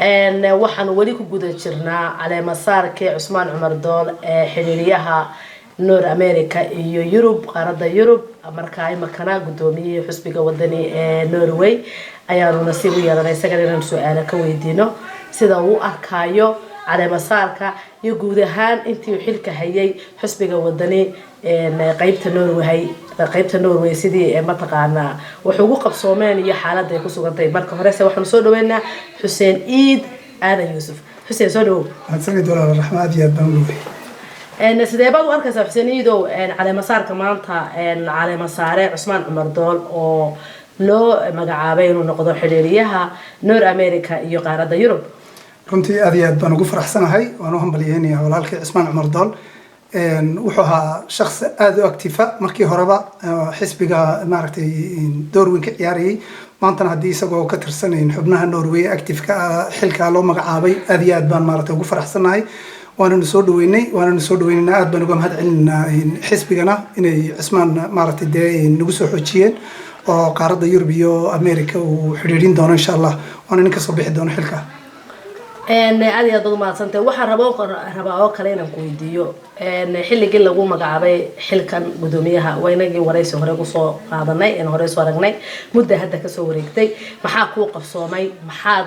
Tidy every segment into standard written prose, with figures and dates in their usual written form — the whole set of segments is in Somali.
Waxaanu weli ku guda jirnaa caleemasaarkii Cusmaan Cumar Dool ee xiriiryaha North America iyo Yurub, qaaradda Yurub. Markaa imakana guddoomiyihii xusbiga Wadani ee Norway ayaanu nasiib u yeelanay isagana inaan su-aalo ka weydiino sida uu u arkaayo caleemasaarka iyo guud ahaan intii uu xilka hayay xusbiga Wadani qeybta Norway, sidii mataqaanaa wax ugu qabsoomeen iyo xaaladda ay ku sugantahay. Marka horese waxaanu soo dhaweynaa Xuseen Iid Aadan Yuusuf. Xuseen, soo dhawow. Mahadsanid, walaal Raxma, aad iyo aad baan u dhoway. Sidee baad u arkaysaa, Xuseen Iidow, caleemasaarka maanta caleemasaare Cusmaan Cumar Dool oo loo magacaabay inuu noqdo xiriiriyaha North America iyo qaaradda Yurub? Runtii aad iyo aad baan ugu faraxsanahay, waan u hambalyeynaya walaalkay Cismaan Cumar Dool. Wuxuu ahaa shakhsi aada u active ah markii horeba, xisbiga maaragtay door weyn ka ciyaarayay. Maantana haddii isagoo ka tirsanayn xubnaha Norway active-ka ah xilkaa loo magacaabay, aad iyo aad baan maaragtay ugu faraxsanahay, waananu soo dhaweynay, waananu soo dhaweynaynaa. Aad baan uga mahad celinaynaa xisbigana inay Cismaan maaragtay dee nagu soo xoojiyeen oo qaaradda Yurub iyo America uu xidhiidhin doono, insha Allah, waana nin kasoo bixi doono xilka. Aad iyo aad baad umahadsantahay. Waxaan rabaa oo kale inaan ku weydiiyo, xilligii lagu magacaabay xilkan guddoomiyaha, waa inagii waraysi hore kusoo qaadanay in hore soo aragnay, mudda hadda kasoo wareegtay. Maxaa kuu qabsoomay? Maxaad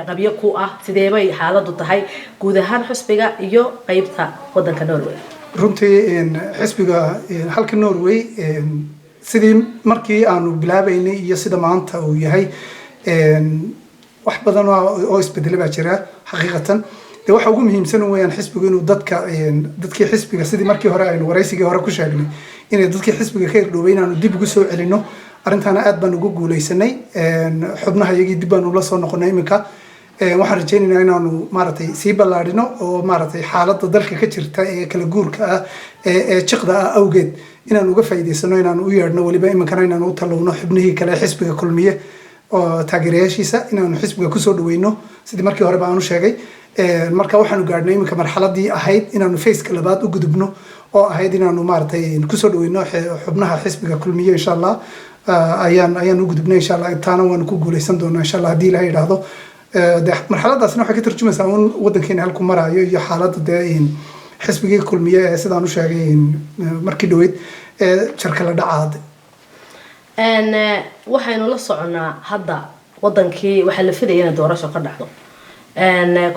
qabyo ku ah? Sideebay xaaladu tahay guud ahaan xusbiga iyo qeybta wadanka Norway? Runtii xisbiga halka Norway, sidii markii aanu bilaabaynay iyo sida maanta uu yahay, wax badan oo isbedele baa jira xaqiiqatan. Dee waxa ugu muhiimsan weeyaan xisbigu inuu dadka, dadkii xisbiga, sidii markii hore aynu waraysigii hore ku sheegnay, inay dadkii xisbiga ka irdhoobay inaanu dib ugu soo celino. Arrintaana aad baan ugu guuleysanay, xubnaha iyagii dib baanu la soo noqonay. Iminka waxaan rajaynaynaa inaanu maaragtay sii ballaadhino oo maaragtay xaaladda dalka ka jirta ee kala guurka ah ee jiqda ah awgeed inaanu uga faa'iidaysano, inaanu u yeedhno weliba iminkana inaanu u tallowno xubnihii kale xisbiga Kulmiye oo taageerayaashiisa, inaanu xisbiga kusoo dhaweyno sidii markii horeba aanu sheegay. Marka waxaanu gaadhnay iminka marxaladii ahayd inaanu phase-ka labaad u gudubno, oo ahayd inaanu maaragtay kusoo dhaweyno xubnaha xisbiga Kulmiye, insha Allah. Ayaan u gudubnay, insha Allah, taana waanu ku guuleysan doonaa, insha Allah, haddii Ilahay yidhaahdo. De marxaladaasna waxay ka tarjumaysaa un wadankeena halku maraayo iyo xaaladda dee xisbigii Kulmiye ee sidaan u sheegay markii dhaweyd ee jarka la dhacaad. Waxaynu la soconaa hadda wadankii waxaa la filaya inay doorasho ka dhacdo.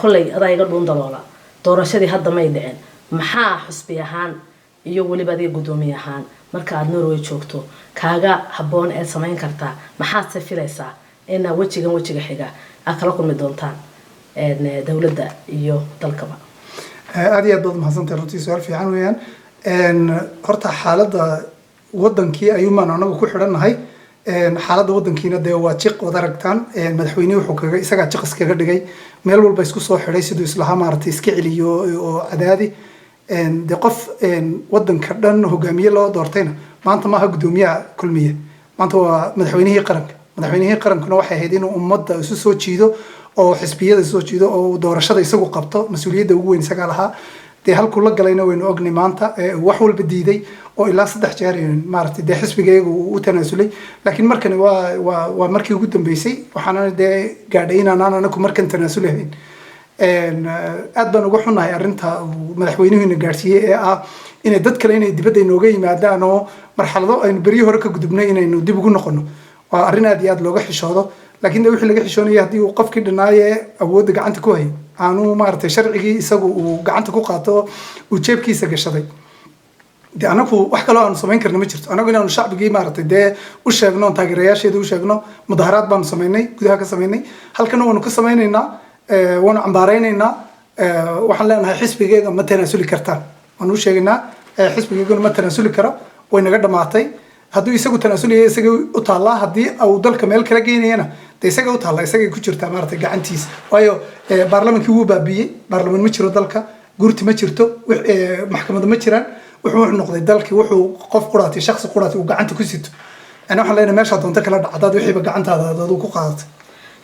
Kolley adaa iga dhuun daloola, doorashadii hadda may dhicin. Maxaa xusbi ahaan iyo weliba adiga guddoomiye ahaan marka aada Norway joogto kaaga habboon eed samayn kartaa? Maxaad se filaysaa inaa wejigan wejiga xiga aad kala kulmi doontaan dowladda iyo dalkaba? Aad iyo aad baad mahadsantahay. Runtii su-aal fiican weeyaan. Horta xaaladda wadankii ayuunbaanu anagu ku xidhannahay. Xaaladda wadankiina dee waa jiq, wad aragtaan. Madaxweyne wuxuu kaga isagaa jiq iskaga dhigay, meel walba isku soo xidhay siduu islahaa maaragtay iska celiyo oo cadaadi. Dee qof wadanka dhan hogaamiye loo doortayna maanta maaha guddoomiyaha Kulmiye, maanta waa madaxweynihii qaranka. Madaxweynihii qarankuna waxay ahayd inuu ummadda isu soo jiido oo xisbiyada isu soo jiido oo doorashada isagu qabto, mas-uuliyadda ugu weyn isagaa lahaa. Dee halkuu la galayna waynu ognay maanta, wax walba diiday oo ilaa 3 jeer maaragtay dee xisbigayagu uu u tanaasulay. Laakiin markani waa markii ugu dambeysay, waxaana dee gaadhay inaanaan anaku markan tanaasulahayn. Aad baan uga xunnahay arrinta uu madaxweynuhu gaadhsiiyey ee ah inay dad kale inay dibadda inooga yimaadaan oo marxalado aynu beryo hore ka gudubnay inaynu dib ugu noqono. Waa arrin aad iyo aad looga xishoodo. Laakiin de wixii laga xishoonaya, haddii uu qofkii dhanaaye awoodda gacanta ku hayay aanu maaragtay sharcigii isagu uu gacanta ku qaato, uu jeebkiisa gashaday, de anagu wax kaloo aanu samayn karna ma jirto. Anagu inaanu shacbigii maaragtay dee u sheegno oon taageerayaasheeda u sheegno. Mudaharaad baanu samaynay, gudaha ka samaynay, halkana waanu ka samaynaynaa, waanu cambaaraynaynaa. Waxaan leenahay xisbigeega ma tanaasuli kartaan, waanu u sheegaynaa. Xisbigeeguna ma tanaasuli karo, way naga dhamaatay. Hadduu isagu tanaasulaya isaga u taallaa, haddii uu dalka meel kala geynayana de isaga u taallaa, isagay ku jirtaa maaragtay gacantiisa. Waayo baarlamankii wuu baabiiyey, baarlaman ma jiro dalka, gurti ma jirto, maxkamado ma jiraan. Wuxuu noqday dalkii wuxuu qof quraati, shaksi quraati uu gacanta ku sito. Yani waxaan leenahay meeshaa doonto kala dhac, haddaad wixiiba gacantaada aad adigu ku qaadatay.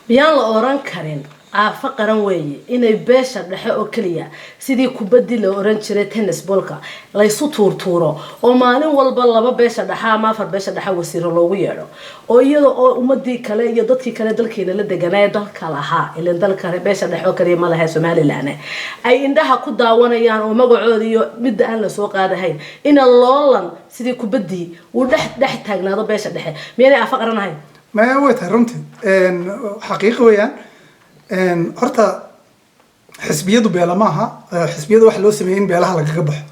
Miyaan la oran karin Aafo qaran weeye inay beesha dhexe oo keliya, sidii kubaddii la oran jiray tennis ballka, laysu tuurtuuro oo maalin walba laba beesha dhexa ama afar beesha dhexa wasiiro loogu yeedho, oo iyada oo ummadii kale iyo dadkii kale dalkeena la deganaa, dalka lahaa, ilan dalka beesha dhexe oo kaliya ma laha Somaliland, ay indhaha ku daawanayaan oo magacooda iyo midda aan lasoo qaadahayn, ina loolan sidii kubaddii uu dhex dhex taagnaado beesha dhexe, miyaanay aafo qaran ahayn? Maya, way tahay runtii, xaqiiqi weeyaan. Horta xisbiyadu beela maaha. Xisbiyada waxa loo sameeyey in beelaha lagaga baxo,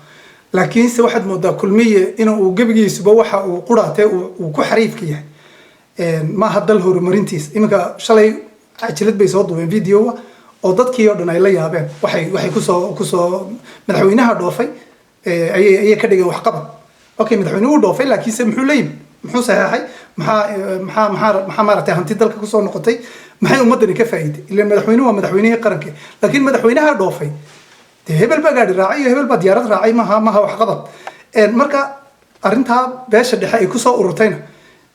laakiinse waxaad moodaa Kulmiye in uu gebigiisuba waxa uu quraatee uu ku xariifka yahay maaha dal horumarintiisa. Iminka shalay cajalad bay soo duubeen videoa oo dadkii oo dhan ay la yaabeen. Waxay kusoo madaxweynaha dhoofay ayay ka dhigeen waxqabad. Okay, madaxweynuhu uu dhoofay, laakiinse muxuu la yimid? Muxuu saxeexay? Maxaa maaragtay hanti dalka kusoo noqotay? Maxay ummadani ka faa'iiday? Ilaan madaxweynuhu waa madaxweynihii qaranka, laakiin madaxweynaha dhoofay dee hebel baa gaadhi raacay iyo hebel baa diyaarad raacay, maha waxqabad. Marka arrintaa beesha dhexe ay kusoo ururtayna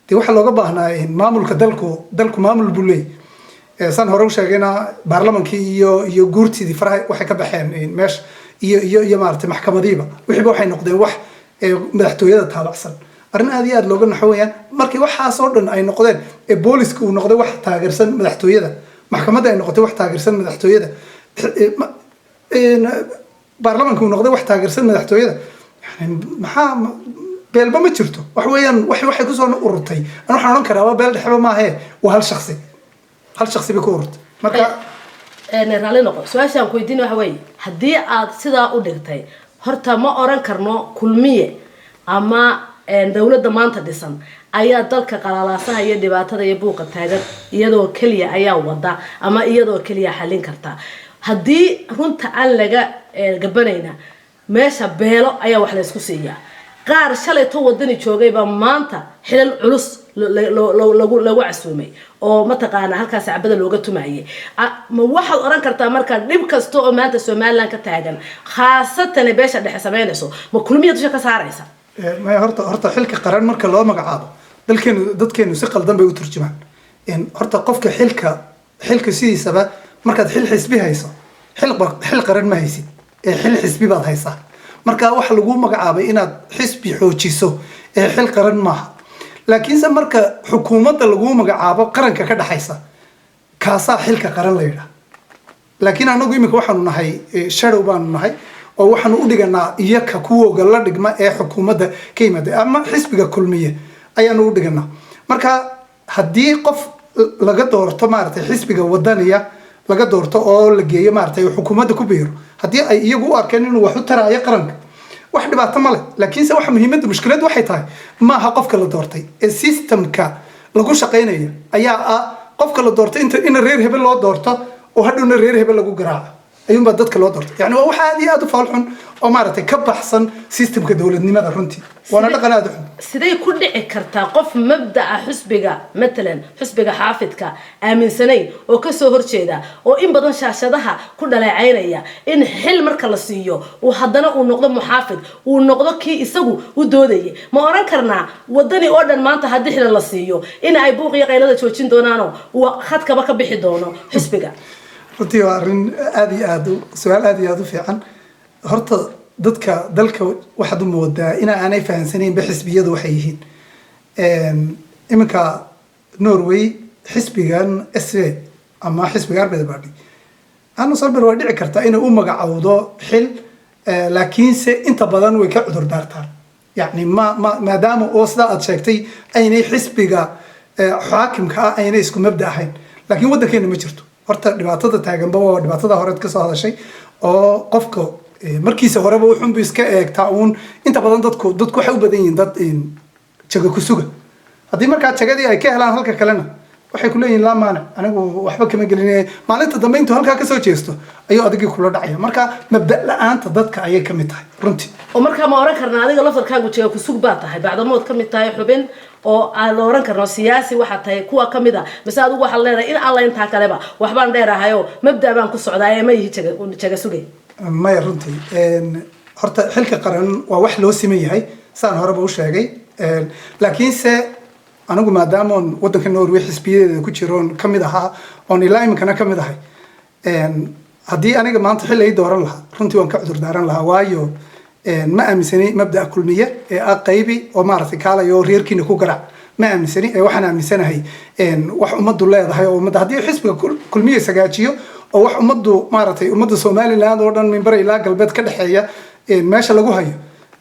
dee waxaa looga baahnaa maamulka dalku maamul buu leeyahy. Saan hore u sheegayna, baarlamankii iyo guurtidii faraha waxay ka baxeen meesha iyo maaragtay maxkamadiiba, wixiiba waxay noqdeen wax madaxtooyada taabacsan. Arrin aad iyo aad looga naxo weeyaan markii waxaas oo dhan ay noqdeen ee booliska uu noqday wax taageersan madaxtooyada, maxkamadda ay noqotay wax taageersan madaxtooyada, baarlamanka uu noqday wax taageersan madaxtooyada. Yani maxaa beelba ma jirto. Wax weeyaan waxay kusoo ururtay, an waxaan odhan karaaba beel dhexeba maahe, waa hal shaksi, hal shaksi bay ku ururtay marka. Raalli noqo, su-aashaan ku weydiin waxa weeye: haddii aad sidaa u dhigtay, horta ma oran karno Kulmiye ama dowladda maanta dhisan ayaa dalka qalalaasaha iyo dhibaatada iyo buuqa taagan iyadoo keliya ayaa wada ama iyadoo keliya xallin karta? Haddii runta aan laga gabanayna, meesha beelo ayaa wax laysku siiyaa. Qaar shalayto wadani joogaybaa maanta xilal culus lagu casuumay oo mataqaanaa halkaas cabada looga tumayay. Ma waxaad oran kartaa markaa dhib kasta oo maanta Somaliland ka taagan, khaasatan beesha dhexe samaynayso, ma Kulmiya dusha ka saaraysa? Maya, horta xilka qaran marka loo magacaabo dalkeenu, dadkeenu si qaldan bay u turjumaan. Horta qofka xilka sidiisaba markaad xil xisbi hayso, xil qaran ma haysid ee xil xisbi baad haysaa. Marka waxa lagu magacaabay inaad xisbi xoojiso ee xil qaran maaha. Laakiinse marka xukuumadda lagu magacaabo qaranka ka dhaxaysa, kaasaa xilka qaran la yidhaha. Laakiin anagu iminka waxaanu nahay shadow baanu nahay oo waxaanu u dhiganaa iyaka kuwooga la dhigma ee xukuumadda ka yimaada ama xisbiga Kulmiye ayaanu u dhiganaa. Marka haddii qof laga doorto maaragtay xisbiga Wadaniya laga doorto oo la geeyo maaragtay xukuumadda ku biiro, haddii ay iyagu u arkeen inuu wax u taraayo qaranka, wax dhibaato ma leh. Laakiinse waxa muhiimadda, mushkiladdu waxay tahay maaha qofka la doortay ee systemka lagu shaqaynayo ayaa ah qofka la doortay inta ina reer hebel loo doorto oo hadhowna reer hebel lagu garaaco ayuunbaa dadka loo doortay. Yani waa wax aad iyo aad u foolxun oo maaragtay ka baxsan systemka dowladnimada runtii, waana dhaqan aad u xun. Siday ku dhici kartaa qof mabda'a xusbiga, matalan xusbiga xaafidka, aaminsanayn oo kasoo horjeeda oo in badan shaashadaha ku dhaleecaynaya, in xil marka la siiyo uu haddana uu noqdo muxaafid, uu noqdo kii isagu u doodayay? Ma oran karnaa Wadani oo dhan maanta haddii xila la siiyo in ay buuq iyo qaylada joojin doonaano uu khadkaba ka bixi doono xusbiga? Runtii waa arrin aada iyo aad su-aal aada iyo aada u fiican. Horta dadka dalka waxaad u moodaa ina aanay fahansanaynba xisbiyadu waxay yihiin. Iminka Norway xisbigan SV ama xisbiga Arbeiderparti, Erna Solberg waa dhici kartaa inay u magacowdo xil, laakiinse inta badan way ka cudur daartaan. Yacni ma maadaama oo sidaa aad sheegtay aynay xisbiga xaakimka ah aynay isku mabda ahayn. Laakiin waddankeena ma jirto. Horta dhibaatada taaganba waa dhibaatada horeed kasoo hadashay oo qofka markiisa horeba wuxuunbu iska eegtaa uun. Inta badan dadku waxay u badan yihiin dad jago ku suga. Haddii markaa jagadii ay ka helaan halka kalena, waxay ku leeyihin laa maanic, anigu waxba kama gelin. Maalinta dambe intuu halkaa kasoo jeesto ayuu adigii kula dhacaya. Marka mabda la-aanta dadka ayay kamid tahay runtii. Oo markaa ma oran karna adiga laftarkaagu jaga kusug baa tahay, bacdamood ka mid tahay xubin oo aan la oran karno siyaasi waxaa tahay kuwa kamid a, mise adigu waxaad leedahay in alla intaa kaleba waxbaan dheerahayo, mabda baan ku socdaa ee ma yihi jaga sugay? Maya, runtii horta xilka qaran waa wax loo siman yahay, saan horeba u sheegay. Laakiinse anigu maadaamoon waddanka Norway xisbiyadeeda ku jiroon kamid ahaa oon ilaa iminkana kamid ahay. Haddii aniga maanta xil ay dooran lahaa, runtii waan ka cudur daaran lahaa, waayo ma aaminsani mabda'a Kulmiye ee ah qaybi oo maaragtay kaalayo oo reerkiina ku garaac. Ma aaminsani ee waxaan aaminsanahay wax ummaddu leedahay oo ummadda haddii xisbiga Kulmiye sagaajiyo oo wax ummaddu maaragtay ummadda Somaliland oo dhan min bari ilaa galbeed ka dhexeeya meesha lagu hayo,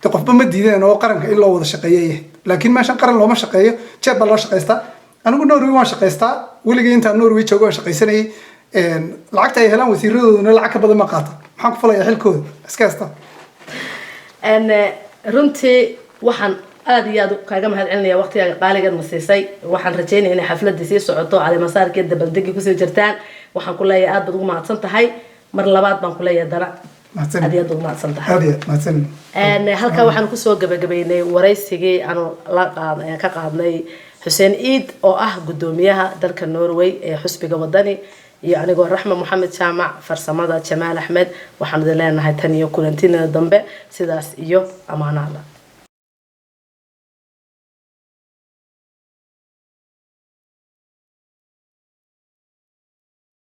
de qofba ma diideen oo qaranka in loo wada shaqeeyo yahay. Laakiin meeshan qaran looma shaqeeyo, jeeb baa loo shaqaystaa. Anigu Norway waan shaqaystaa, weligay intaan Norway joogo waan shaqaysanayay. Lacagta ay helaan wasiiradooduna lacag ka badan ma qaata. Maxaan ku falayaa xilkooda iska haysta? Runtii waxaan aada iyo aad kaaga mahad celinaya waqtigaaga qaaligan ma siisay. Waxaan rajeynaya inay xafladii sii socoto, caleemasaarkii dabaldegii kusii jirtaan. Waxaan ku leeyahay aad baad ugu mahadsan tahay. Mar labaad baan ku leeyahay dana Mahadsanid. Aad iyo aad ugu mahadsan tahay. Aad iyo aad mahadsanid. Halkaa waxaan kusoo gabagabaynay waraysigii aanu la ka qaadnay Xuseen Iid oo ah guddoomiyaha dalka Norway ee xusbiga Wadani, iyo anigoo Raxma Moxamed Jaamac, farsamada Jamaal Axmed. Waxaan idin leenahay tan iyo kulantinada dambe, sidaas iyo amaanaada.